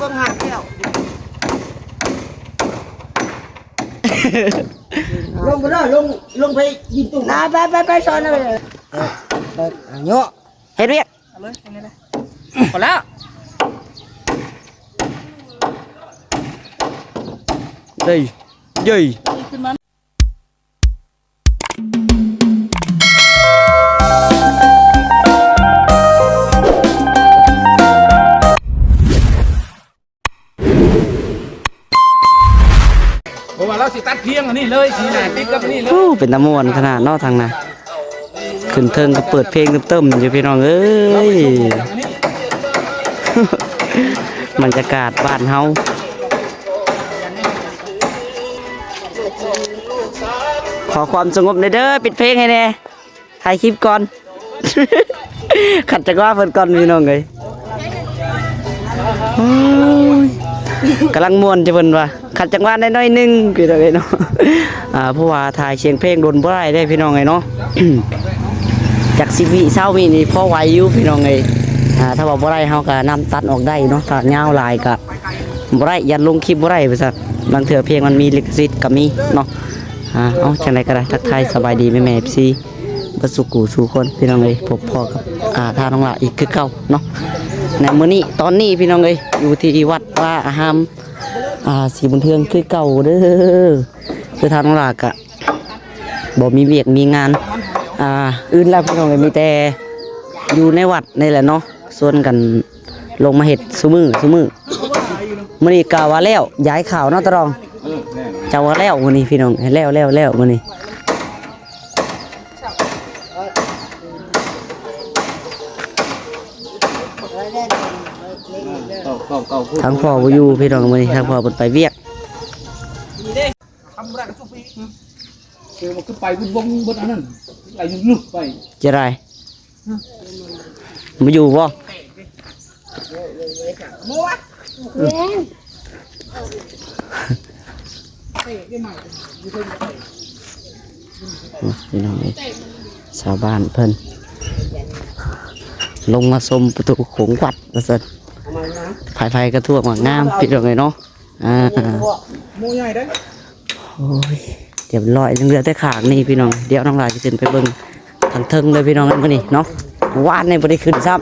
ຕ້ອງຫັກແລ້ວ ລົງໄປເດີ ລົງ ລົງໄປຍິງຕຸ້ມ ນະ ໄປ ໄປ ໄປ ສອນເລີຍ ເຍາະ ເຮັດວຽກ ເອົາເລີຍ ເອົາເລີຍ ພໍແລ້ວ ເຢ້ ເຢ້ ຂຶ້ນມາ ເພາະວ່າລາວຊິຕັດພຽງອັນນີ້ເລີຍ ສີໜ້າຕິດກັບອັນນີ້ເລີຍ ໂອ້ ເປັນຕາມ່ວນຂະໜາດເນາະທາງໜ້າ ຂຶ້ນເທິງກໍເປີດເພງຕຶມໆຢູ່ພີ່ນ້ອງເອີຍ ບັນຍາກາດບ້ານເຮົາ ຂໍຄວາມສະຫງົບແດ່ເດີ ປິດເພງໃຫ້ແດ່ ຖ່າຍຄລິບກ່ອນ ຂັດຈັງຫວະເພິ່ນກ່ອນພີ່ນ້ອງເອີຍ ໂອ້ຍ ກຳລັງມ່ວນຢູ່ເພິ່ນວ່າ ຂັດຈັງຫວະໄດ້ໜ້ອຍໜຶ່ງພີ່ນ້ອງເອີຍເນາະ ອ່າ ເພາະວ່າຖ່າຍສຽງເພງດົນບໍ່ໄດ້ເດ້ພີ່ນ້ອງເອີຍເນາະ ຈັກສິບວິຊາວວິນີ້ພໍໄຫວຢູ່ພີ່ນ້ອງເອີຍ ອ່າ ຖ້າວ່າບໍ່ໄດ້ເຮົາກໍນຳຕັດອອກໄດ້ເນາະ ຖ້າຍາວຫຼາຍກໍບໍ່ໄດ້ ຢ້ານລົງຄລິບບໍ່ໄດ້ວ່າຊັ້ນ ລາງເທື່ອເພງມັນມີລິຂະສິດກໍມີເນາະ ອ່າ ເອົາ ຈັ່ງໃດກໍໄດ້ ທັກທາຍສະບາຍດີແມ່ໆ ເອັຟຊີ ເບິດສູ່ຄູ່ສູ່ຄົນພີ່ນ້ອງເອີຍ ພົບພໍ້ກັບ ອ່າ ທ່ານນ້ອງຫຼ້າອີກຄືເກົ່າເນາະ ໃນມື້ນີ້ ຕອນນີ້ພີ່ນ້ອງເອີຍ ຢູ່ທີ່ວັດວາອາຮາມ ອ່າ ສີບຸນເຮືອງຄືເກົ່າເດີ ຄືທ່ານນ້ອງຫຼ້າກະບໍ່ມີວຽກມີງານ ອ່າ ອື່ນແລ້ວພີ່ນ້ອງເອີຍ ມີແຕ່ຢູ່ໃນວັດນີ້ແຫຼະເນາະ ຊວນກັນລົງມາເຮັດຊຸມື້ ຊຸມື້ ມື້ນີ້ກະວ່າແລ້ວ ຢາຍຂາວເນາະຕາດອງ ເອີ ແມ່ນ ເຈົ້າວ່າແລ້ວມື້ນີ້ພີ່ນ້ອງ ແລ້ວ ແລ້ວ ແລ້ວມື້ນີ້ ທາງພໍ່ບໍ່ຢູ່ພີ່ນ້ອງ ມື້ນີ້ທາງພໍ່ເພິ່ນໄປວຽກ ທຳບໍ່ໄດ້ກໍຊຸບໄປອີກ ເອີ ມັນຄືໄປບຸດວົງເບິດອັນນັ້ນ ໄຫຼລຸກໄປ ຈະໄດ້ ບໍ່ຢູ່ບໍ່? ພີ່ນ້ອງເອີຍ ຊາວບ້ານເພິ່ນລົງມາຊົມປະຕູໂຂງວັດວ່າຊັ້ນ ໃຜໆກໍທົ່ວມາງາມ ພີ່ນ້ອງເອີຍເນາະ. ອ່າ ໝູ່ໃຫຍ່ເດ້ ໂອ້ຍ ຮຽບຮ້ອຍ ຍັງເຫຼືອແຕ່ຂ້າງນີ້ພີ່ນ້ອງ ດຽວນ້ອງຫຼ້າຊິຂຶ້ນໄປເບິ່ງທາງເທິງເດີພີ່ນ້ອງ ມື້ນີ້ເນາະ ວານນີ້ບໍ່ໄດ້ຂຶ້ນຊ້ຳ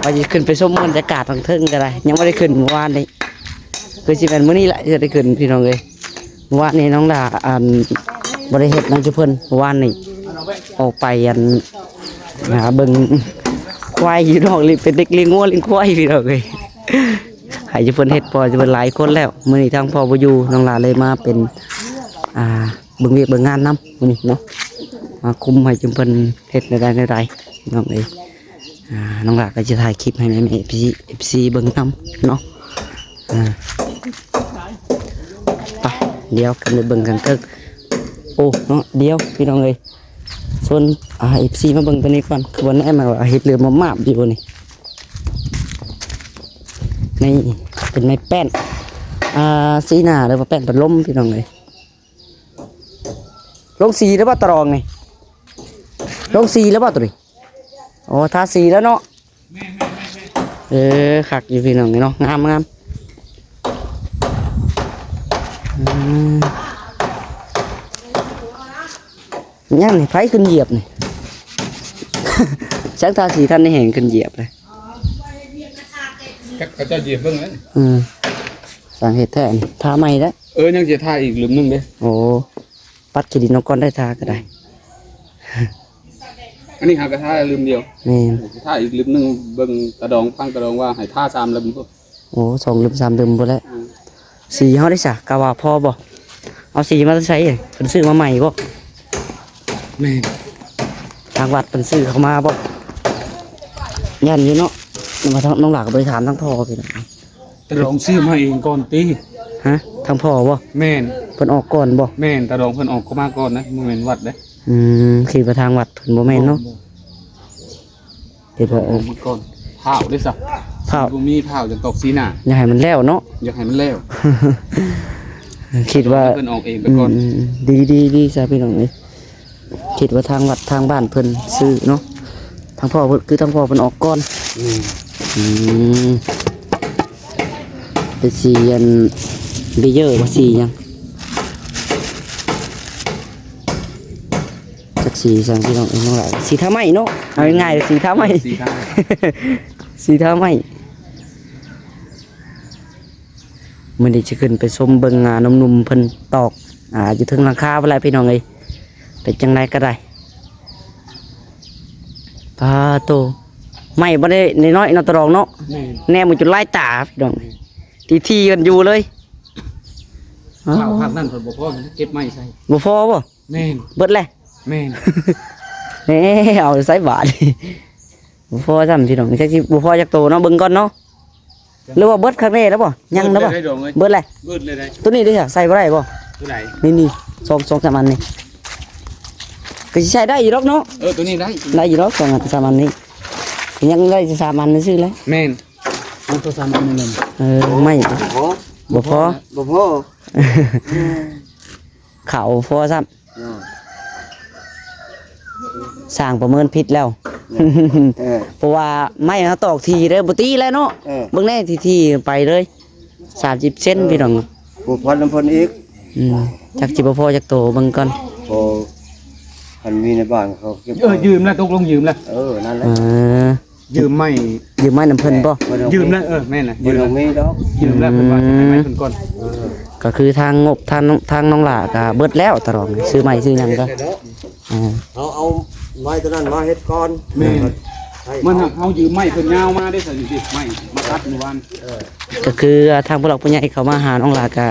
ວ່າຊິຂຶ້ນໄປຊົມບັນຍາກາດທາງເທິງກໍໄດ້ ຍັງບໍ່ໄດ້ຂຶ້ນມື້ວານນີ້ ຄືຊິແມ່ນມື້ນີ້ແຫຼະຈະໄດ້ຂຶ້ນພີ່ນ້ອງເອີຍ ວານນີ້ນ້ອງຫຼ້າ ອັນ ບໍ່ໄດ້ເຮັດນຳຈຸເພິ່ນ ວານນີ້ອອກໄປ ອັນ ຫາເບິ່ງຄວາຍຢູ່ນອກ ເປັນເດັກລ້ຽງງົວລ້ຽງຄວາຍພີ່ນ້ອງເອີຍ. ໃຫ້ຈຸເພິ່ນເຮັດ ເພາະວ່າຈຸເພິ່ນຫຼາຍຄົນແລ້ວ ມື້ນີ້ທາງພໍ່ບໍ່ຢູ່ ນ້ອງຫຼ້າເລີຍມາເປັນ ອ່າ ເບິ່ງວຽກເບິ່ງງານນຳມື້ນີ້ເນາະ ມາຄຸມໃຫ້ຈຸເພິ່ນເຮັດແນວໃດແນວໃດ ນ້ອງເອີຍ ອ່າ ນ້ອງຫຼ້າກໍຈະຖ່າຍຄລິບໃຫ້ແມ່ໆ ເອັຟຊີ ເອັຟຊີເບິ່ງນຳເນາະ ອ່າ ໄປ ດຽວກັນໄປເບິ່ງທາງເທິງ ໂອ້ ເນາະ ດຽວ ພີ່ນ້ອງເອີຍ ຊວນ ອ່າ ເອັຟຊີ ມາເບິ່ງຕົວນີ້ກ່ອນ ຄືວ່າແນມມາວ່າເຮັດເຫຼືອມມາບໆຢູ່ນີ້ ນີ້ເປັນໄມ້ແປ້ນ ອ່າ ສີໜ້າ ຫຼືວ່າແປ້ນພັດລົມ ພີ່ນ້ອງເອີຍ ລົງສີແລ້ວບໍ່ຕະລອງນີ້ ລົງສີແລ້ວບໍ່ຕົວນີ້ ໂອ້ ທາສີແລ້ວເນາະ ເອີ ຄັກຢູ່ພີ່ນ້ອງເນາະ ງາມໆ ອືມ ຍັງນີ້ ໃຜຂຶ້ນຢຽບນີ້ ຊ່າງທາສີທັນໄດ້ແຮງຂຶ້ນຢຽບເລີຍ ຈັກເຂົາເຈົ້າຢຽບເບິ່ງນັ້ນ ເອີ ຊ່າງເຮັດແທ້ນີ້ ທາໃໝ່ແລ້ວ ເອີ ຍັງຊິທາອີກລຶ້ມໜຶ່ງເດ້ ໂອ້ ປັດຂີ້ດິນອອກກ່ອນໄດ້ ທາກໍໄດ້ ອັນນີ້ຫາກະທາລຶ້ມດຽວ ແມ່ນ ທາອີກລຶ້ມໜຶ່ງ ເບິ່ງຕາດອງ ຟັງຕາດອງວ່າໃຫ້ທາສາມລຶ້ມພຸ້ນ ໂອ້ ສອງລຶ້ມສາມລຶ້ມພຸ້ນແຫຼະ ອືມ ສີເຮົາໄດ້ສະ ກະວ່າພໍບໍ່ ເອົາສີມາແຕ່ໃສ ເພິ່ນຊື້ມາໃໝ່ບໍ່ ແມ່ນ ທາງວັດເພິ່ນຊື້ເຂົ້າມາບໍ່ ຢ້ານຢູ່ເນາະ ນ້ອງຫຼ້າກໍບໍ່ໄດ້ຖາມທາງພໍ່ພີ່ນ້ອງ ຕາດອງຊື້ມາເອງກ່ອນຕິ ຮະ ທາງພໍ່ບໍ່ ແມ່ນ ເພິ່ນອອກກ່ອນບໍ່ ແມ່ນ ຕາດອງເພິ່ນອອກມາກ່ອນນະ ບໍ່ແມ່ນວັດເດ້ ອືມ ຄິດວ່າທາງວັດເພິ່ນບໍ່ແມ່ນເນາະ ບໍ່ ຄິດວ່າ ເອີ ອອກມາກ່ອນ ພ້າວເດ້ຊະ ພ້າວ ບໍ່ມີພ້າວຈັ່ງຕອກສີໜ້າ ຢາກໃຫ້ມັນແລ້ວເນາະ ຢາກໃຫ້ມັນແລ້ວ ຄິດວ່າ ເພິ່ນອອກເອງໄປກ່ອນ ອືມ ດີ ດີ ດີຊະພີ່ນ້ອງເອີຍ ຄິດວ່າທາງວັດທາງບ້ານເພິ່ນຊື້ເນາະ ທາງພໍ່ເພິ່ນ ຄືທາງພໍ່ເພິ່ນອອກກ່ອນ ອືມ ອືມ ເປັນສີອັນເບເຢີບໍ່ ສີຫຍັງ ຈັກສີຫຍັງພີ່ນ້ອງເອີຍ ນ້ອງຫຼ້າ ສີທາໄມ້ເນາະ ເອົາງ່າຍໆ ສີທາໄມ້ ສີທາໄມ້ ສີທາໄມ້. ມື້ນີ້ຊິຂຶ້ນໄປຊົມເບິ່ງ ອ່າ ໜຸ່ມໆເພິ່ນຕອກ ອ່າ ຢູ່ເທິງຫຼັງຄາພຸ້ນແຫຼະພີ່ນ້ອງເອີຍ ເປັນຈັ່ງໃດກໍໄດ້. ປາໂຕ ໄມ້ບໍ່ໄດ້ນ້ອຍໆເນາະ ຕາດອງເນາະ ແມ່ນ ແນມມັນຈົນລາຍຕາພີ່ນ້ອງ ແມ່ນ ທີ່ໆກັນຢູ່ເລີຍ. ອ້າວ ພາກນັ້ນເພິ່ນບໍ່ພໍ ເກັບໄມ້ໃສ່ ບໍ່ພໍບໍ່? ແມ່ນ ເບິດແລ້ວ ແມ່ນ ເອີ ເອົາໃສ່ບາດ ບໍ່ພໍຊ້ຳພີ່ນ້ອງ ຈັກຊິບໍ່ພໍຈັກໂຕເນາະ ເບິ່ງກ່ອນເນາະ. ຫຼືວ່າເບິດຄັກແນ່ແລ້ວບໍ່? ຍັງແລ້ວບໍ່? ເບິດແລ້ວ ເບິດແລ້ວ ເບິດແລ້ວໃດ໋ ໂຕນີ້ເດ້ ໃສ່ບໍ່ໄດ້ບໍ່? ໂຕໃດ? ນີ້ໆ ສອງ ສອງສາມອັນນີ້ ກໍຊິໃຊ້ໄດ້ຢູ່ດອກເນາະ ເອີ ໂຕນີ້ໄດ້ ໄດ້ຢູ່ດອກ ສອງສາມອັນນີ້ ຍັງໄດ້ສາມອັນຊື່ແຫຼະ ແມ່ນ ເອົາໂຕສາມອັນນີ້ ເອີ ໄມ້ ບໍ່ພໍ ບໍ່ພໍ ບໍ່ພໍ ເຂົ້າບໍ່ພໍຊ້ຳ ເນາະ ຊ່າງປະເມີນຜິດແລ້ວ ເອີ ເພາະວ່າໄມ້ເຮົາຕອກຖີ່ເດ້ ບໍ່ຕີແລ້ວເນາະ ເອີ ເບິ່ງແດ່ ຖີ່ໆໄປເລີຍ ສາມສິບເຊັນ ເອີ ພີ່ນ້ອງ ຜູ້ພັນນຳເພິ່ນອີກ ອືມ ຈັກຊິບໍ່ພໍຈັກໂຕ ເບິ່ງກ່ອນ ພໍ ຄັນມີໃນບ້ານເຂົາເກັບ ເອີ ຢືມແລ້ວ ຕົກລົງຢືມແລ້ວ ເອີ ນັ້ນແຫຼະ ເອີ ຢືມໄມ້ ຢືມໄມ້ນຳເພິ່ນບໍ່? ຢືມແລ້ວ ເອີ ແມ່ນນະ ຢືມແລ້ວ ບໍ່ຕ້ອງມີດອກ ຢືມແລ້ວ ເພິ່ນວ່າຊິໃຫ້ໄມ້ເພິ່ນກ່ອນ ເອີ ກໍຄືທາງງົບ ທາງ ທາງນ້ອງຫຼ້າກໍເບິດແລ້ວຕະຫຼອດ ຊື້ໄມ້ຊື້ຫຍັງກໍ ເອີ ເຮົາເອົາໄມ້ຕົວນັ້ນມາເຮັດກ່ອນ ແມ່ນ ມັນ ເຮົາຢືມໄມ້ເພິ່ນຍາວມາເດ້ ໃສ່ໄມ້ມາຕັດມື້ວານ ເອີ ກໍຄືທາງຜູ້ຫຼັກຜູ້ໃຫຍ່ເຂົາມາຫານ້ອງຫຼ້າກໍ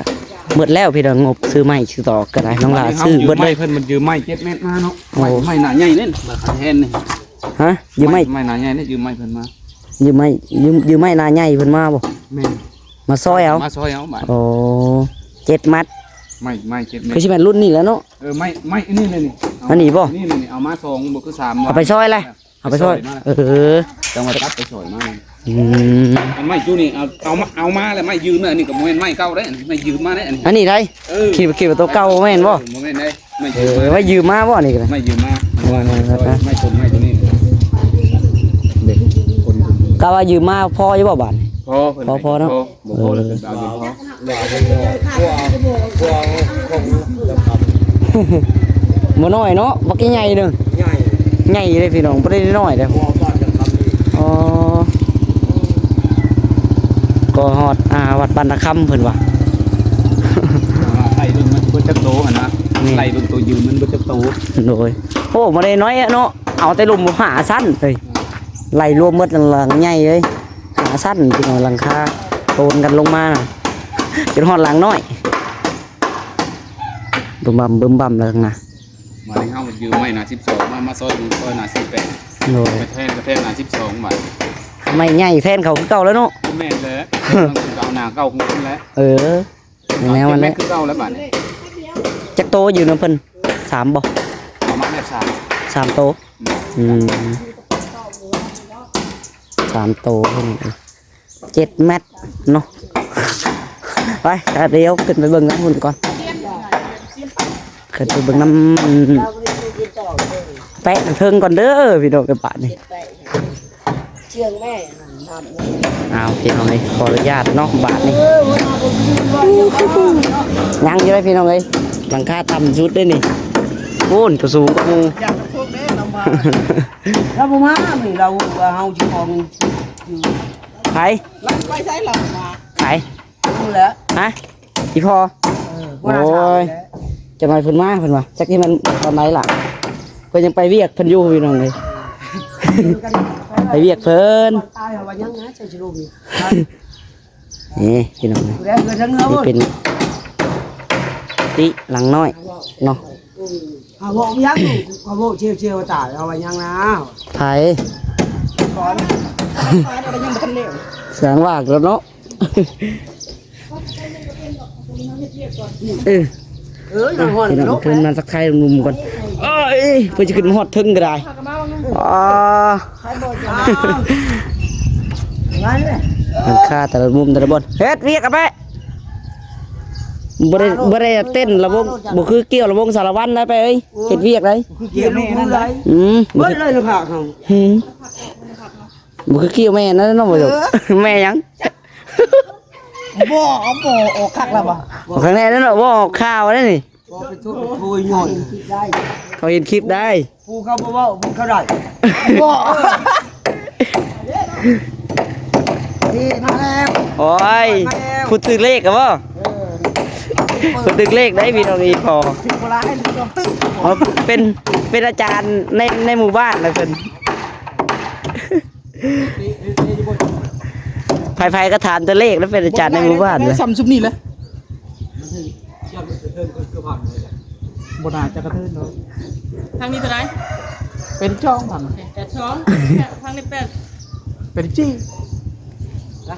ເບິດແລ້ວ ພີ່ນ້ອງ ງົບຊື້ໄມ້ຊື້ຕອກກໍໄດ້ ນ້ອງຫຼ້າຊື້ເບິດເລີຍ ເພິ່ນມັນຢືມໄມ້ເຈັດແມັດມາເນາະ ໂອ້ ໄມ້ໜ້າໃຫຍ່ເດ້ ມາຂາຍແທນນີ້ ຮະ ຢືມໄມ້ ໄມ້ໜ້າໃຫຍ່ນີ້ ຢືມໄມ້ເພິ່ນມາ ຢືມໄມ້ ຢືມ ຢືມໄມ້ໜ້າໃຫຍ່ເພິ່ນມາບໍ່? ແມ່ນ ມາຊອຍເອົາ ມາຊອຍເອົາບາດ ໂອ້ ເຈັດມັດ ໄມ້ ໄມ້ເຈັດແມັດ ຄືຊິແມ່ນລຸ້ນນີ້ແຫຼະເນາະ ເອີ ໄມ້ ໄມ້ອັນນີ້ເລີຍນີ້ ອັນນີ້ບໍ່? ນີ້ ນີ້ ນີ້ ເອົາມາສອງບໍ່ຄືສາມ ເອົາໄປຊອຍແຫຼະ ເອົາໄປຊອຍ ເອີ ຈັ່ງວ່າຕັດໄປຊອຍມາ ອືມ ອັນໄມ້ຈຸນີ້ ເອົາ ເອົາມາ ເອົາມາແລ້ວ ໄມ້ຢືມນະ ອັນນີ້ກໍບໍ່ແມ່ນໄມ້ເກົ່າເດ້ ໄມ້ຢືມມາເດ້ ອັນນີ້ ອັນນີ້ໃດ ເອີ ຄິດ ຄິດວ່າໂຕເກົ່າບໍ່ແມ່ນບໍ່? ບໍ່ແມ່ນເດ້ ໄມ້ຢືມ ເອີ ໄມ້ຢືມມາບໍ່ນີ້ກໍໄດ້ ໄມ້ຢືມມາ ເອີ ໄມ້ຕົ້ນໄມ້ຕົວນີ້ ເດັກຄົນ ກະວ່າຢືມມາພໍຢູ່ບໍ່ບາດນີ້? ພໍ ພໍ ພໍເນາະ ບໍ່ພໍແລ້ວ ເອີ ເປັນບາດເປັນພໍ ບໍ່ນ້ອຍເນາະ ບັກໃຫຍ່ໜຶ່ງ ໃຫຍ່ ໃຫຍ່ເດ້ພີ່ນ້ອງ ບໍ່ໄດ້ນ້ອຍເດ້ ອໍ ກໍຮອດ ອ່າ ວັດບ້ານນາຄຳເພິ່ນວ່າ ໄລ່ເບິ່ງມັນເບິດຈັກໂຕຫັ້ນນະ ໄລ່ເບິ່ງໂຕຢືມມັນເບິດຈັກໂຕ ໂດຍ ໂອ້ ບໍ່ໄດ້ນ້ອຍເນາະ ເອົາແຕ່ລຸ່ມຫ້າຊັ້ນເອີຍ ໄລ່ລວມໝົດຫຼັງໃຫຍ່ເລີຍ ຫ້າຊັ້ນພີ່ນ້ອງ ຫຼັງຄາໂຕນກັນລົງມາ ຈົນຮອດຫຼັງນ້ອຍ ບຶມບຳ ບຶມບຳແລ້ວນະ ມາໃນເຮົາມັນຢືມໄມ້ໜ້າສິບສອງ ມາ ມາຊອຍ ຊອຍໜ້າສິບແປດ ໂດຍ ໄປແທນ ໄປແທນໜ້າສິບສອງບາດ ໄມ້ໃຫຍ່ແທນເຂົາຄືເກົ່າແລ້ວເນາະ ແມ່ນແຫຼະ ເຂົາໜ້າເກົ່າຄືກັນແຫຼະ ເອີ ແນວນັ້ນແຫຼະ ຄືເກົ່າແລ້ວບາດນີ້ ຈັກໂຕຢືມນຳເພິ່ນ ສາມບໍ່? ປະມານແບບສາມ ສາມໂຕ ອືມ ອືມ ສາມໂຕເພິ່ນ ເຈັດແມັດເນາະ ໄປ ດຽວຂຶ້ນໄປເບິ່ງນຳພຸ້ນກ່ອນ ຂຶ້ນໄປເບິ່ງນຳແປະເທິງກ່ອນເດີພີ່ນ້ອງເອີຍ ບາດນີ້ ອ້າວ ພີ່ນ້ອງເອີຍ ຂໍອະນຸຍາດເນາະ ບາດນີ້ ຍັງຢູ່ເດ້ພີ່ນ້ອງເອີຍ ຫຼັງຄາຕ່ຳສຸດເດ້ນີ້ ໂອ້ ກໍສູງກວ່າໝູ່ ລາວບໍ່ມາ ລາວວ່າເຮົາຊິຂໍເງິນ ໃຜ? ລາວໄປໃສລາວມາ ໃຜ? ຮູ້ແລ້ວ ຮະ? ອີ່ພໍ່? ເອີ ໂອ້ຍ ຈັກໜ້ອຍເພິ່ນມາ ເພິ່ນວ່າ ຈັກຊິແມ່ນຕອນໃດລະ ເພິ່ນຍັງໄປວຽກເພິ່ນຢູ່ ພີ່ນ້ອງເອີຍ ໄປວຽກເພິ່ນ ຕາຍເຮົາວ່າຍັງນະ ໃສ່ສະໂລມນີ້ ນີ້ພີ່ນ້ອງເອີຍ ນີ້ເປັນກຸຕິຫຼັງນ້ອຍເນາະ ເຮົາເວົ້າຫຍັງ ເຮົາເວົ້າເຊວໆ ຕາຍເຮົາວ່າຫຍັງນະ ໃຜ? ກ່ອນ ກ່ອນ ຍັງບໍ່ທັນແລ້ວ ສາງວ່າງແລ້ວເນາະ ເອີ ເອີ ຮ້ອນ ພີ່ນ້ອງ ເນາະ ຂຶ້ນມາທັກທາຍໜຸ່ມໆກ່ອນ ເອີຍ ເພິ່ນຈະຂຶ້ນມາຮອດເທິງກໍໄດ້ ອໍ ຫຼັງຄາແຕ່ລະມຸມແຕ່ລະບ່ອນ ເຮັດວຽກກະແປະ ບໍ່ໄດ້ ບໍ່ໄດ້ເຕັ້ນລະວົງ ບໍ່ຄືກ່ຽວລະວົງສາລະວັນໄດ໋ ໄປເອີຍ ເຮັດວຽກໄດ໋ ຄືກ່ຽວລູກໄດ໋ ອືມ ເບິດເລີຍລະພາກເຮົາ ຫື ບໍ່ຄືກ່ຽວແມ່ນັ້ນເນາະ ບໍ່ ເອີ ແມ່ຫຍັງ? ແມ່ ບໍ່ ບໍ່ອອກຄັກລະບໍ່? ອອກຂ້າງໃນນັ້ນເນາະ ບໍ່ອອກຂ່າວໄດ້ນີ້. ບໍ່ໄປໂທດໄປໂທຍຍ້ອນ ເຂົາເຫັນຄລິບໄດ້ ຜູ້ເຂົາບໍ່ເວົ້າ ຜູ້ເຂົາໄດ້ ບໍ່ ນີ້ມາແລ້ວ ໂອ້ຍ ມາແລ້ວ ຜູ້ຖືກເລກກະບໍ່? ເອີ ຜູ້ຖືກເລກໄດ້ພີ່ນ້ອງອີ່ພໍ ຖືກບໍ່ຫຼາຍ ຖືກສອງຕຶກ ເປັນ ເປັນອາຈານໃນ ໃນໝູ່ບ້ານລະເພິ່ນ ໃຜໆກໍຖາມແຕ່ເລກ ແລ້ວເປັນອາຈານໃນໝູ່ບ້ານ ບໍ່ໄດ້ ລະ ສ່ຳຊຸມນີ້ແຫຼະ ມັນຖືກ ຢ້ານມັນກະເທີນ ເພິ່ນຄືຜ່ານໄປ ບໍ່ໜ້າຈະກະເທີນດອກ ທາງນີ້ເທົ່າໃດ? ແປດສອງພັນ ແປດສອງ ທາງນີ້ແປດ ແປດສິບສີ່ ນະ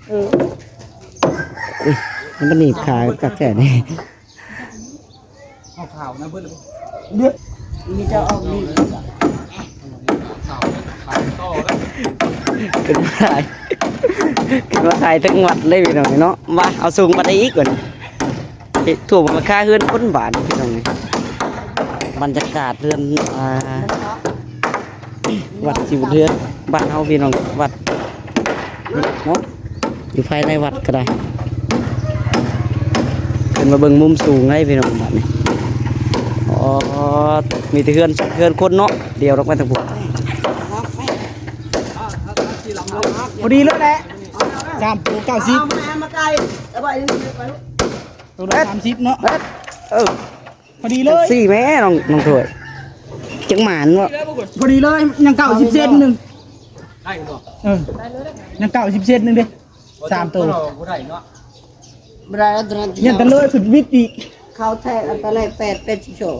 ເອີ ອຸ້ຍ ມັນໜີບຂາກັກແທ້ນີ້. ເອົາຂ່າວນຳເບິດເລີຍ ເດີ ມີແຕ່ອອກນີ້ ເປັນມາຖ່າຍ ເປັນມາຖ່າຍເທິງວັດເລີຍພີ່ນ້ອງເນາະ ມາເອົາສູງບັນໄດອີກບັດນີ້ ເຮັດຖ້ວມຫຼັງຄາເຮືອນຄົນບາດນີ້ພີ່ນ້ອງ ບັນຍາກາດເຮືອນ ອ່າ ວັດສີບຸນເຮືອງບ້ານເຮົາພີ່ນ້ອງ ວັດເນາະ ຢູ່ພາຍໃນວັດກໍໄດ້ ຂຶ້ນມາເບິ່ງມຸມສູງໄດ໋ພີ່ນ້ອງ ບັດນີ້ ອໍ ມີແຕ່ເຮືອນ ເຮືອນຄົນເນາະ ດຽວລົງໄປທາງພຸ້ນ ພໍດີເລີຍແຫຼະ ສາມໂຕເກົ້າສິບ ໂຕລະສາມສິບເນາະ ເອີ. ພໍດີເລີຍ ຈັ່ງຊີ້ແມ້ນ້ອງ ນ້ອງຖ້ວຍ ຈັ່ງໝານເນາະ ພໍດີເລີຍ ຍັງເກົ້າສິບເຊັນໜຶ່ງ ໄດ້ບໍ່ ເອີ ຍັງເກົ້າສິບເຊັນໜຶ່ງເດ້ ສາມໂຕ ບໍ່ໄດ້ເນາະ ບໍ່ໄດ້ແລ້ວໂຕນັ້ນ ຍັງແຕ່ເລີຍຂຶ້ນວິດອີກ ເຂົາແທກອັນຕະແລກແປດ ແປດສິບສອງ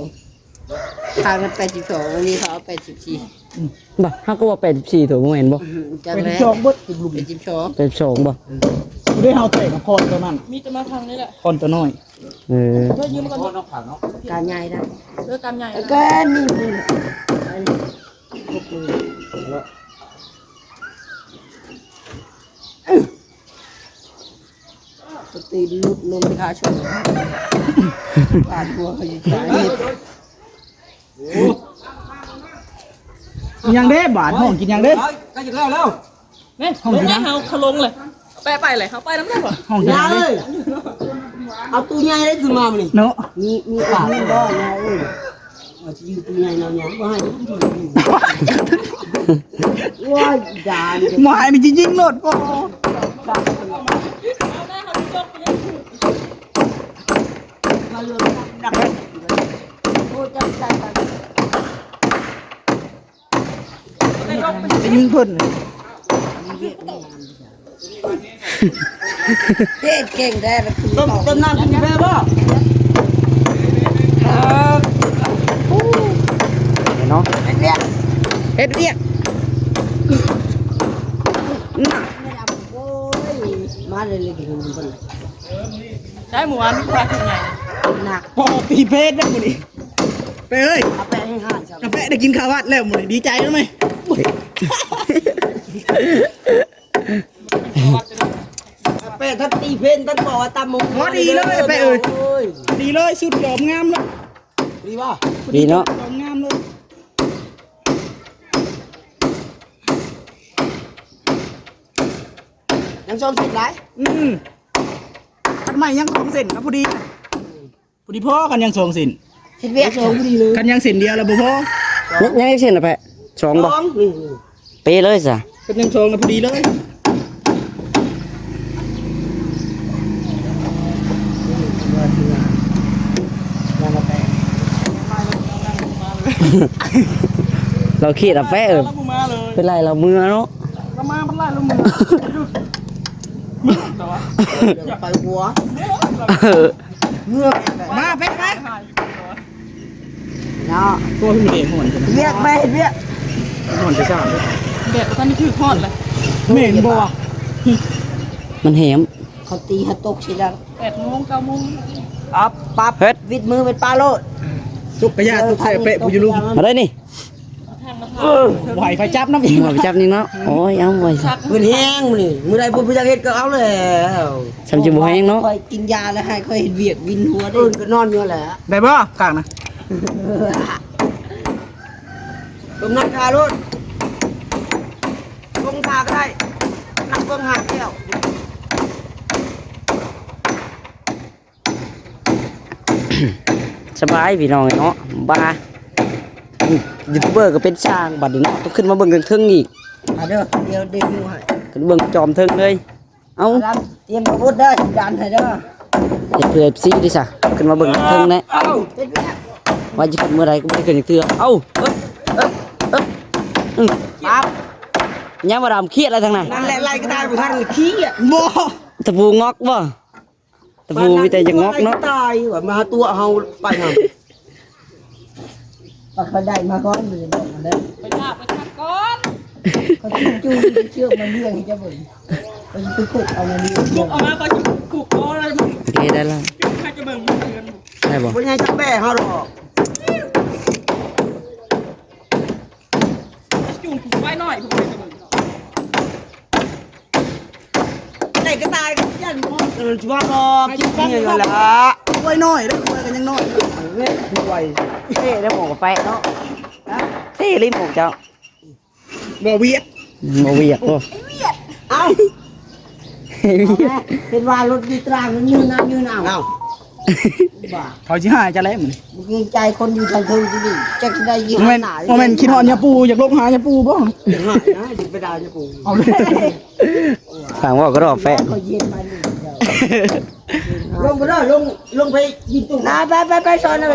ຂ້າງນັ້ນແປດສິບສອງ ອັນນີ້ເຂົາເອົາແປດສິບສີ່ ອືມ ບໍ່ ເຮົາກໍວ່າແປດສິບສີ່ໂຕ ບໍ່ແມ່ນບໍ່ ອືມ ຈັກແລ້ວ ແປດສິບສອງເບິດ ແປດສິບສອງ ແປດສິບສອງບໍ່ ອືມ ຜູ້ໃດເຮົາແຕກກັບຄອນໂຕນັ້ນ ມີແຕ່ມາທາງນີ້ແຫຼະ ຄອນໂຕນ້ອຍ ເອີ ເອີ ຢືມມາກ່ອນ ການໃຫຍ່ໄດ້ ເອີ ການໃຫຍ່ ແລ້ວກໍນີ້ ອັນນີ້ ຕົວຕີນຫຼຸດນົມຄາຊົນ ບາດຫົວເຂົາຢູ່ຈາເຮັດ ອີ່ຫຍັງເດ້ບາດ ຮ້ອງກິນຫຍັງເດ້ ໃກ້ຈະແລ້ວແລ້ວ ແມ່ນ ຮ້ອງກິນຫຍັງ ເຮົາ ເຂົາລົງເລີຍ ແປະໄປເລີຍ ເຮົາໄປນຳເລີຍບໍ່ ຮ້ອງກິນຫຍັງເດ້ ເອົາຕູ້ໃຫຍ່ເດ້ຂຶ້ນມາມື້ນີ້ເນາະ ມີ ມີປາກບໍ່ເອີຍ ວ່າຊິຢູ່ຕູ້ໃຫຍ່ນຳຫຍັງ ບໍ່ໃຫ້ຢູ່ ໂອ້ຍ ຢ່າ ບໍ່ໃຫ້ນີ້ຊິຍິງໂລດ ໂອ້ ໄປຍິງເພິ່ນ ເຮັດເກັ່ງແທ້ລະຄື ຕົ້ມ ຕົ້ມນ້ຳກິນກາແຟບໍ່? ເອີ ເນາະ ເຮັດວຽກ ເຮັດວຽກ ນະ ໂອ້ຍ ມາເລີຍ ເລີຍກິນເພິ່ນ ໄດ້ມື້ວານມີປາຂຶ້ນໃຫຍ່ ໜັກ ພໍຕີເພດໄດ້ມື້ນີ້ ເປ້ເອີຍ ເອົາແປະໃຫ້ຫາຍຊະ ເອົາແປະໄດ້ກິນເຂົ້າວັດແລ້ວມື້ນີ້ ດີໃຈນຳແມ່ ແປະທັງຕີເພນທັງບອກວ່າຕຳໝົກ ພໍດີເລີຍແປະເອີຍ ໂອ້ຍ ດີເລີຍ ຊຸດຢອມງາມເລີຍ ດີບໍ່ ດີເນາະ ຢອມງາມເລີຍ ຍັງສອງເສັ້ນຫຼາຍ ອືມ ຄັນໄມ້ຍັງສອງເສັ້ນນະ ພໍດີ ພໍດີພໍ ຄັນຍັງສອງເສັ້ນ ເຮັດວຽກສອງພໍດີເລີຍ ຄັນຍັງເສັ້ນດຽວລະບໍ່ພໍ ຍັງ ຍັງອີກເສັ້ນລະແປະ ສອງບໍ່ ສອງ ນີ້ ເປເລີຍຊະ ຄັນຍັງສອງລະພໍດີເລີຍ ລາວຄຽດລະແປະ ເອີ ເປັນໄລລາວເມືອເນາະ ລາວມາເປັນໄລລາວເມືອ ແຕ່ວ່າ ໄປຫົວ ເອີ ເມືອ ມາແປະ ມາ ເນາະ ໂອ້ຍ ເຮັດວຽກ ໄປເຮັດວຽກ ຮ້ອນແຕ່ເຊົ້າ ແດດບໍ່ທັນໄດ້ຖືກຮ້ອນເລີຍ ແມ່ນບໍ່ວະ ມັນແຫມ ເຂົາຕີເຮົາຕົກຊິແລ້ວ ແປດໂມງ ເກົ້າໂມງ ປັບ ປັບ ເຮັດ ວິດມືເປັນປາໂລດ ຕົກກະຍາຕົກໃສ່ແປະຜູ້ຢູ່ລຸ່ມ ມາໄດ້ນີ້ ເອີ ບໍ່ໃຫ້ໄຟຈັບນຳອີກ ບໍ່ໃຫ້ໄຟຈັບນີ້ເນາະ ໂອ້ຍ ເອົາໄວ້ຊະ ເພິ່ນແຮງມື້ນີ້ ມື້ໃດເພິ່ນບໍ່ຢາກເຮັດກໍເອົາແລ້ວ ຊ່ຳຈະບໍ່ແຮງເນາະ ຂ້ອຍກິນຢາແລ້ວໃຫ້ຂ້ອຍເຮັດວຽກວິນຫົວເດ້ ເອີ້ນກໍນອນຢູ່ຫັ້ນແຫຼະ ໄດ້ບໍ່ຂ້າງນະ ເບິ່ງນັກກາໂລດ ເບິ່ງທ່າກໍໄດ້ ນັກເບິ່ງຫາແກ້ວ ສະບາຍພີ່ນ້ອງເນາະ ບາ ອືມ ຢູທູບເບີກໍເປັນຊ່າງບັດນີ້ເນາະ ຕ້ອງຂຶ້ນມາເບິ່ງເທິງໆອີກ ມາເດີ ດຽວເດບິວໃຫ້ ຂຶ້ນເບິ່ງຈອມເທິງເລີຍ ເອົ້າ ດຳ ຕຽມອາວຸດເດີ ດັນໃຫ້ເດີ ເຮັດເພື່ອເອັຟຊີເດ້ຊະ ຂຶ້ນມາເບິ່ງເທິງແດ່ ເອົ້າ ເຮັດວຽກ ວ່າຈະຂຶ້ນມື້ໃດກໍບໍ່ໄດ້ຂຶ້ນຈັກເທື່ອ ເອົ້າ ເອີບ ເອີບ ເອີບ ອືມ ປັບ ຍັງບໍ່ດຳ ຄຽດແລ້ວທາງນັ້ນ ນັ້ນແຫຼະ ໄລ່ກໍຕາຍບໍ່ທັນ ຄຽດ ບໍ່ ຕະປູງອກບໍ່? ຕະປູມີແຕ່ຢາກງອກເນາະ ຕາຍວ່າມາຕົວະເຮົາໄປນຳ ປາກເຂົາໄດ້ມາກ່ອນ ບໍ່ໄດ້ບອກມັນເດີ ໄປລາບໄປຄັກກ່ອນ ເຂົາຈະຈູງເຊືອກມາລ້ຽງໃຫ້ເຈົ້າເບິ່ງ ເຂົາຈະໄປຂຸດເອົາມາລ້ຽງ ປຸກອອກມາ ເຂົາຈະຜູກຄໍເລີຍ ໂອເຄ ໄດ້ແລ້ວ ໃຫ້ເຈົ້າເບິ່ງ ໄດ້ບໍ່? ບໍ່ໃຫຍ່ຈຳແບເຮົາດອກ ຈູງຜູກໄວ້ໜ້ອຍ ຜູກໄວ້ໜ້ອຍ ໄດ້ກະຕ່າຍກໍຢ້ານບໍ່ ເອີ ຊິວ່າບໍ່ ກິນເນຍລະ ຄວາຍນ້ອຍເດ້ ຄວາຍກໍຍັງນ້ອຍ ເອີ ຄວາຍ ເທ່ເດ້ໝວກກາແຟເນາະ ເທ່ອີ່ຫຼີໝວກເຈົ້າ ບໍ່ວຽກ ບໍ່ວຽກບໍ່ ເອົ້າ ເຫັນວ່າລົດຢູ່ຕາງ ມັນຍືນເອົາ ຍືນເອົາ ເອົ້າ ບ້າ ເຂົາຊິຫາເຈົ້າແລ້ວມື້ນີ້ ບໍ່ເກງໃຈຄົນຢູ່ທາງເທິງຢູ່ນີ້ ຈັກຊິໄດ້ຢູ່ ບໍ່ແມ່ນ ບໍ່ແມ່ນຄິດຮອດຍາປູ ຢາກລົງຫາຍາປູບໍ່ ຫາຍນະ ຊິໄປດ່າຍາປູ ເອົາເລີຍ ທາງເວົ້າກໍດອກແຟະ ເຂົາເຢັນມານີ້ ລົງໄປເດີ ລົງ ລົງໄປຢືນຕູ້ ໄປ ໄປ ໄປ ໄປ ສອນເອົາ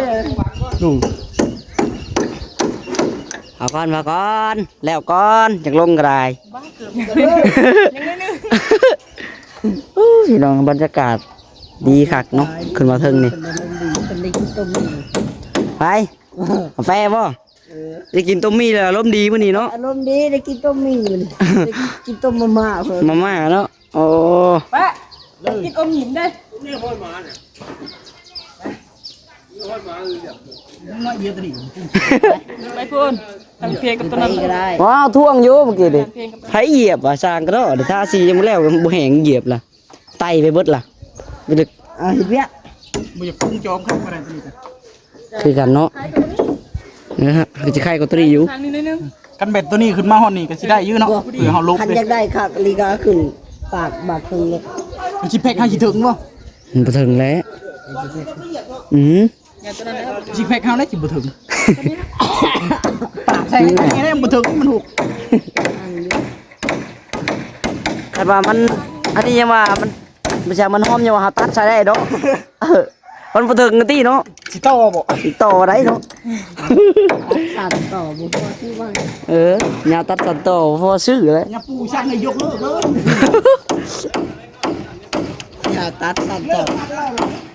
ເອົາກ່ອນ ເອົາກ່ອນ ແລ້ວກ່ອນ ຈັ່ງລົງກໍໄດ້ ບ້າເກືອບ ຍັງໜ້ອຍໜຶ່ງ ໂອ້ຍ ພີ່ນ້ອງ ບັນຍາກາດດີຄັກເນາະ ຂຶ້ນມາເທິງນີ້ ເພິ່ນໄດ້ກິນຕົ້ມໝີ່ ໄປ ກາແຟບໍ່? ເອີ ໄດ້ກິນຕົ້ມໝີ່ແລ້ວອາລົມດີມື້ນີ້ເນາະ ອາລົມດີ ໄດ້ກິນຕົ້ມໝີ່ມື້ນີ້ ໄດ້ກິນຕົ້ມມາມ່າເພິ່ນ ມາມ່າເນາະ ໂອ້ ປະ ກິນອົມຫິມເດ້ ໄປພຸ້ນ ຟັງເພງກັບຕົວນັ້ນ ໄປກໍໄດ້ ວ້າວ ທ່ວງຢູ່ເມື່ອກີ້ນີ້ ຟັງເພງກັບ ໃຜຢຽບວ່າ ຊ່າງກະເນາະ ເດທາສີຍັງບໍ່ແລ້ວ ບໍ່ແຫ້ງຢຽບລະ ໄຕ່ໄປເບິດລະ ບໍ່ໄດ້ ອ່າ ເຮັດວຽກ ບໍ່ຢາກປຸງຈອມຄັກປານໃດຕົວນີ້ ຄືກັນເນາະ ເອີ ຄືຊິໄຄກວ່າຕົວນີ້ຢູ່ ຄັນແບບຕົວນີ້ຂຶ້ນມາຮອດນີ້ກໍຊິໄດ້ຢູ່ເນາະ ຄືເຮົາລົບ ຄັນຢາກໄດ້ຄັກອີ່ຫຼີກໍຂຶ້ນປາກບາດເທິງເລີຍ ມັນຊິແພັກເຮົາຊິເຖິງບໍ່? ມັນບໍ່ເຖິງແຫຼະ ອືມ ຊິແພັກເຮົາແຫຼະຊິບໍ່ເຖິງ ປາກໃສ່ໃຫ້ແລ້ວບໍ່ເຖິງ ມັນຫົກ ຄັນວ່າມັນ ອັນນີ້ຍັງວ່າມັນ ບໍ່ໃຊ່ມັນຫອມ ຍັງວ່າເຮົາຕັດໃສ່ໄດ້ດອກ ເອີ ມັນບໍ່ເຖິງກັນຕິເນາະ ຊິຕໍ່ບໍ່? ຊິຕໍ່ໄດ້ເນາະ ຕັດສັ້ນຕໍ່ບໍ່ພໍຊື້ໃໝ່ ເອີ ຍາວຕັດສັ້ນຕໍ່ບໍ່ພໍຊື້ແຫຼະ ຍາປູສັ່ງໃຫ້ຍົກເລີກເດີ ຍາວຕັດສັ້ນຕໍ່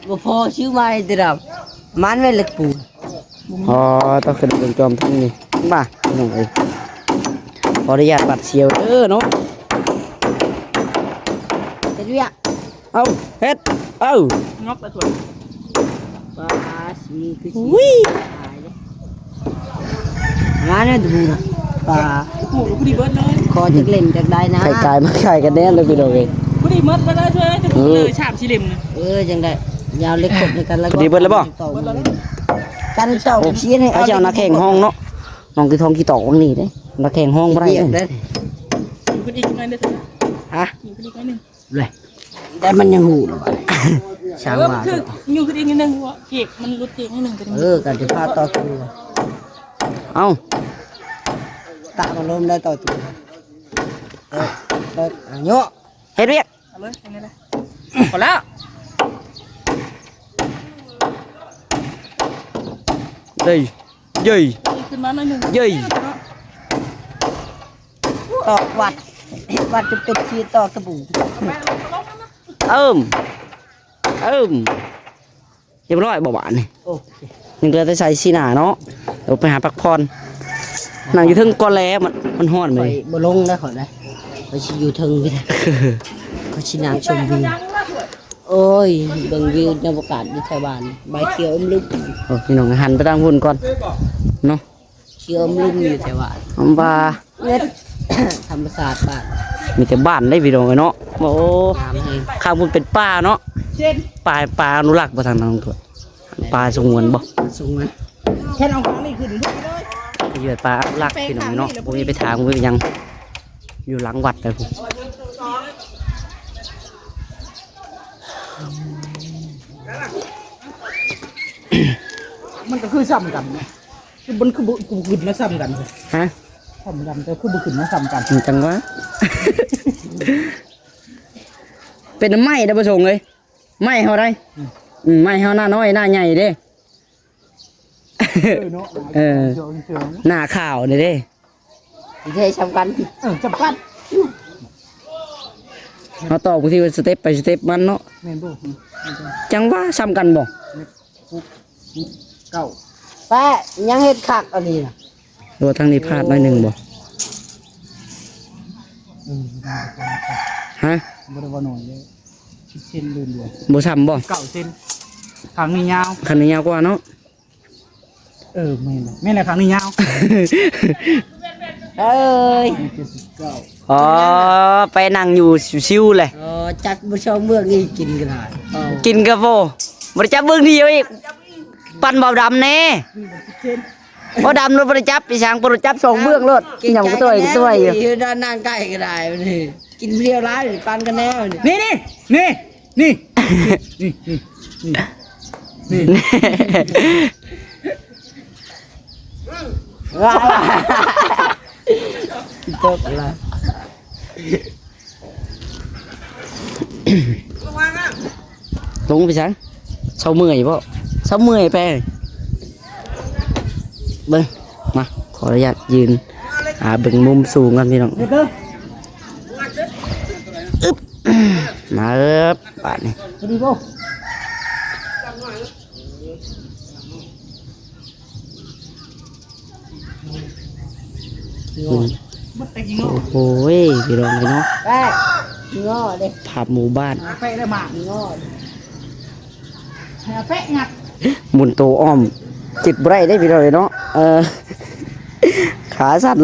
ບໍ່ພໍຊື້ໃໝ່ຕິດຳ ມັນແມ່ນເຫຼັກປູ ອໍ ຕ້ອງຂຶ້ນເບິ່ງຈອມເທິງນີ້ ມາ ນ້ອງເອີຍ ຂໍອະນຸຍາດບາດສ່ຽວເດີເນາະ ເຮັດວຽກ ເອົາ ເຮັດ ເອົາ ງອກລະຖ້ວຍ ປາ ຊິມີຄືຊິຕາຍເດ້ ມາແນ່ຕະບູນະ ປາ ໂອ້ໂຫ ພໍດີເບິດເລີຍ ຂໍຈັກເຫຼັ້ມຈັກໄດ້ນະ ໄຂ່ກາຍມາຂາຍກັນແນ່ເລີຍພີ່ນ້ອງເອີຍ ພໍດີເບິດເລີຍ ເລີຍສາມສີ່ເຫຼັ້ມນະ ເອີ ຈັ່ງໃດ ຍາວເຫຼັກຄົບໃນກັນລະ ພໍດີເບິດແລ້ວບໍ່? ກັນເຈົ້າ ໂອ້ ຊີ້ໃຫ້ ເອົາ ເອົາເຈົ້າໜ້າແຂ້ງຫ້ອງເນາະ ນ້ອງຄືທອງຂີ້ຕອກວັງນີ້ເດ້ ໜ້າແຂ້ງຫ້ອງບໍ່ໄດ້ ຮະ? ແລ້ວມັນຍັງຮູ້ລະບາດ ຊ່າງວ່າ ເອີ ມັນຄືຢູ່ຄືອີກນິດໜຶ່ງ ເກກມັນຫຼຸດເກກນິດໜຶ່ງ ເອີ ກໍຈະພາຕໍ່ສູ້ ເອົ້າ ຕາມາລົມໄດ້ຕໍ່ສູ້ ເອີ ເອີ ເຍາະ ເຮັດວຽກ ເອົາເລີຍ ຈັ່ງໃດລະ ພໍແລ້ວ ເດ້ ເຢ້ຍ ຂຶ້ນມາໜ້ອຍໜຶ່ງ ເຢ້ຍ ຕອກວັດ ເຮັດວັດຈົນເປັນຊີຕອກຕະປູ ເອີມ ເອີມ ຮຽບຮ້ອຍບໍ່ບາດນີ້ ໂອເຄ ຍັງເຫຼືອແຕ່ໃສ່ສີໜ້າເນາະ ເດີໄປຫາພັກຜ່ອນ ນັ່ງຢູ່ເທິງກ່ອນແຫຼະ ມັນ ມັນຮ້ອນ ຂ້ອຍບໍ່ລົງແລ້ວຂ້ອຍນະ ຂ້ອຍຊິຢູ່ເທິງນີ້ ຂ້ອຍຊິນັ່ງຊົມວິວ ໂອ້ຍ ເບິ່ງວິວຍາມອາກາດຢູ່ແຖວບ້ານ ໃບຂຽວອຶມລຶມ ໂອ້ ພີ່ນ້ອງ ຫັນໄປທາງພຸ້ນກ່ອນເນາະ ຂຽວອຶມລຶມຢູ່ແຖວບ້ານ ອຳວ່າ ທຳມະຊາດບ້ານ ມີແຕ່ບ້ານເດ້ພີ່ນ້ອງເອີຍເນາະ ໂອ້ ງາມແຮງ ຂ້າງພຸ້ນເປັນປ່າເນາະ ປ່າ ປ່າອະນຸລັກບໍ່ທາງນັ້ນ ປ່າສະຫງວນບໍ່ ສະຫງວນ ແຄ່ເອົາຂອງນີ້ຂຶ້ນເລີຍ ຢູ່ປ່າອະນຸລັກພີ່ນ້ອງເນາະ ບໍ່ມີໄປຖາມ ບໍ່ມີຫຍັງ ຢູ່ຫຼັງວັດເດີພຸ້ນ ອືມ ມັນກໍຄືຊ່ຳກັນເນາະ ຄືມັນຄືບໍ່ ຄືບໍ່ຂຶ້ນມາຊ່ຳກັນ ຮະ? ຊ່ຳກັນ ແຕ່ຄືບໍ່ຂຶ້ນມາຊ່ຳກັນ ມັນຈັ່ງວ່າ ເປັນໄມ້ເດ້ບໍ່ສົງເອີຍ ໄມ້ເຮົາໄດ໋ ອືມ ອືມ ໄມ້ເຮົາໜ້ານ້ອຍໜ້າໃຫຍ່ເດ້ ເອີເນາະ ເອີ ເອີ ໜ້າຂາວນີ້ເດ້ ເດ້ ຊ່ຳກັນ ເອີ ຊ່ຳກັນ ເຮົາຕອກບາງທີສະເຕັບໄປສະເຕັບມັນເນາະ ແມ່ນບໍ່? ອືມ ຈັ່ງວ່າຊ່ຳກັນບໍ່? ຫົກ ຫົກ ເກົ້າ ແປະ ຍັງເຮັດຄັກອັນນີ້ນະ ຫຼືວ່າທາງນີ້ພາດໜ້ອຍໜຶ່ງບໍ່? ເອີ ຮະ? ບໍ່ໄດ້ວ່າໜ້ອຍເດ້ ສິບເຊັນເດີນດຽວ ບໍ່ຊ່ຳບໍ່? ເກົ້າເຊັນ ຂ້າງນີ້ຍາວ ຂ້າງນີ້ຍາວກວ່າເນາະ ເອີ ແມ່ນແຫຼະ ແມ່ນແຫຼະ ຂ້າງນີ້ຍາວ ເອີຍ ເຈັດສິບເກົ້າ ອໍ ໄປນັ່ງຢູ່ຊິວໆແຫຼະ ອໍ ຈັກບໍ່ຊ່ອງເບື້ອງອີກ ກິນກໍໄດ້ ກິນກໍບໍ່ ບໍ່ໄດ້ຈັບເບື້ອງດຽວອີກ ປັ່ນເບົາດຳແດ່ ບໍ່ດຳໂລດ ບໍ່ໄດ້ຈັບ ໄປຊ່າງບໍ່ໄດ້ຈັບ ສອງເບື້ອງໂລດ ຫຍັງກະຕົວກະຕົວຢູ່ ຢູ່ດ້ານນັ້ນໃກ້ກໍໄດ້ ກິນຜູ້ດຽວຫຼາຍ ປັ່ນກັນແນວນີ້ ນີ້ ນີ້ ນີ້ ນີ້ ນີ້ ນີ້ ນີ້ ຕົກລະ ລົງໄປຊັ້ນ ເຊົາເມື່ອຍບໍ່? ເຊົາເມື່ອຍໄປ ເບິ່ງ ມາ ຂໍອະນຸຍາດຢືນ ອ່າ ເບິ່ງມຸມສູງກ່ອນພີ່ນ້ອງ ອຶບ ມາເອີບ ບາດນີ້ ອືມ ໂອ້ໂຫ ພີ່ນ້ອງເອີຍເນາະ ແປະງໍເດ້ ພາບໝູ່ບ້ານ ແປະໄດ້ໝາກງໍເດ້ ແປະງັດ ໝູນໂຕອ້ອມ ຈິດບໍ່ໄດ້ເດ້ພີ່ນ້ອງເອີຍເນາະ ເອີ ຂາສັ່ນ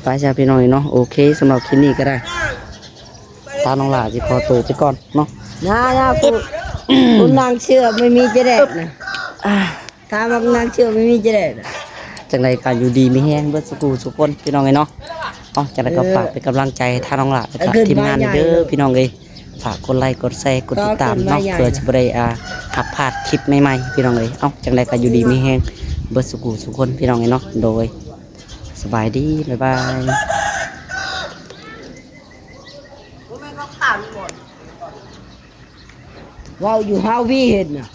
ໄປຊະພີ່ນ້ອງເອີຍເນາະ ໂອເຄ ສຳລັບຄລິບນີ້ກໍໄດ້ ທາງນ້ອງຫຼ້າຊິຂໍໂຕໄປກ່ອນເນາະ ນາ ນາ ຜູ້ ຜູ້ນັ່ງເຊື່ອໄມ່ມີຈະແດກນະ ອ່າ ຖ້າມັກນັ່ງເຊື່ອໄມ່ມີຈະແດກນະ ຈັ່ງໃດກໍຢູ່ດີມີແຮງເບິດສູ່ຜູ້ສູ່ຄົນພີ່ນ້ອງເອີຍເນາະ ເອົາ ຈັ່ງໃດກໍ ເອີ ຝາກເປັນກຳລັງໃຈໃຫ້ທາງນ້ອງຫຼ້າ ແລ້ວກໍທີມງານເດີພີ່ນ້ອງເອີຍ ຝາກກົດໄລກົດແຊກົດຕິດຕາມເນາະ ເພື່ອຊິບໍ່ໄດ້ ອ່າ ຮັບພາດຄລິບໃໝ່ໆ ພີ່ນ້ອງເອີຍ ເອົາ ຈັ່ງໃດກໍຢູ່ດີມີແຮງເບິດສູ່ຜູ້ສູ່ຄົນພີ່ນ້ອງເອີຍເນາະ ໂດຍ ສະບາຍດີ ບາຍບາຍ ເວົ້າຢູ່ ຮາວວີເຫັນນະ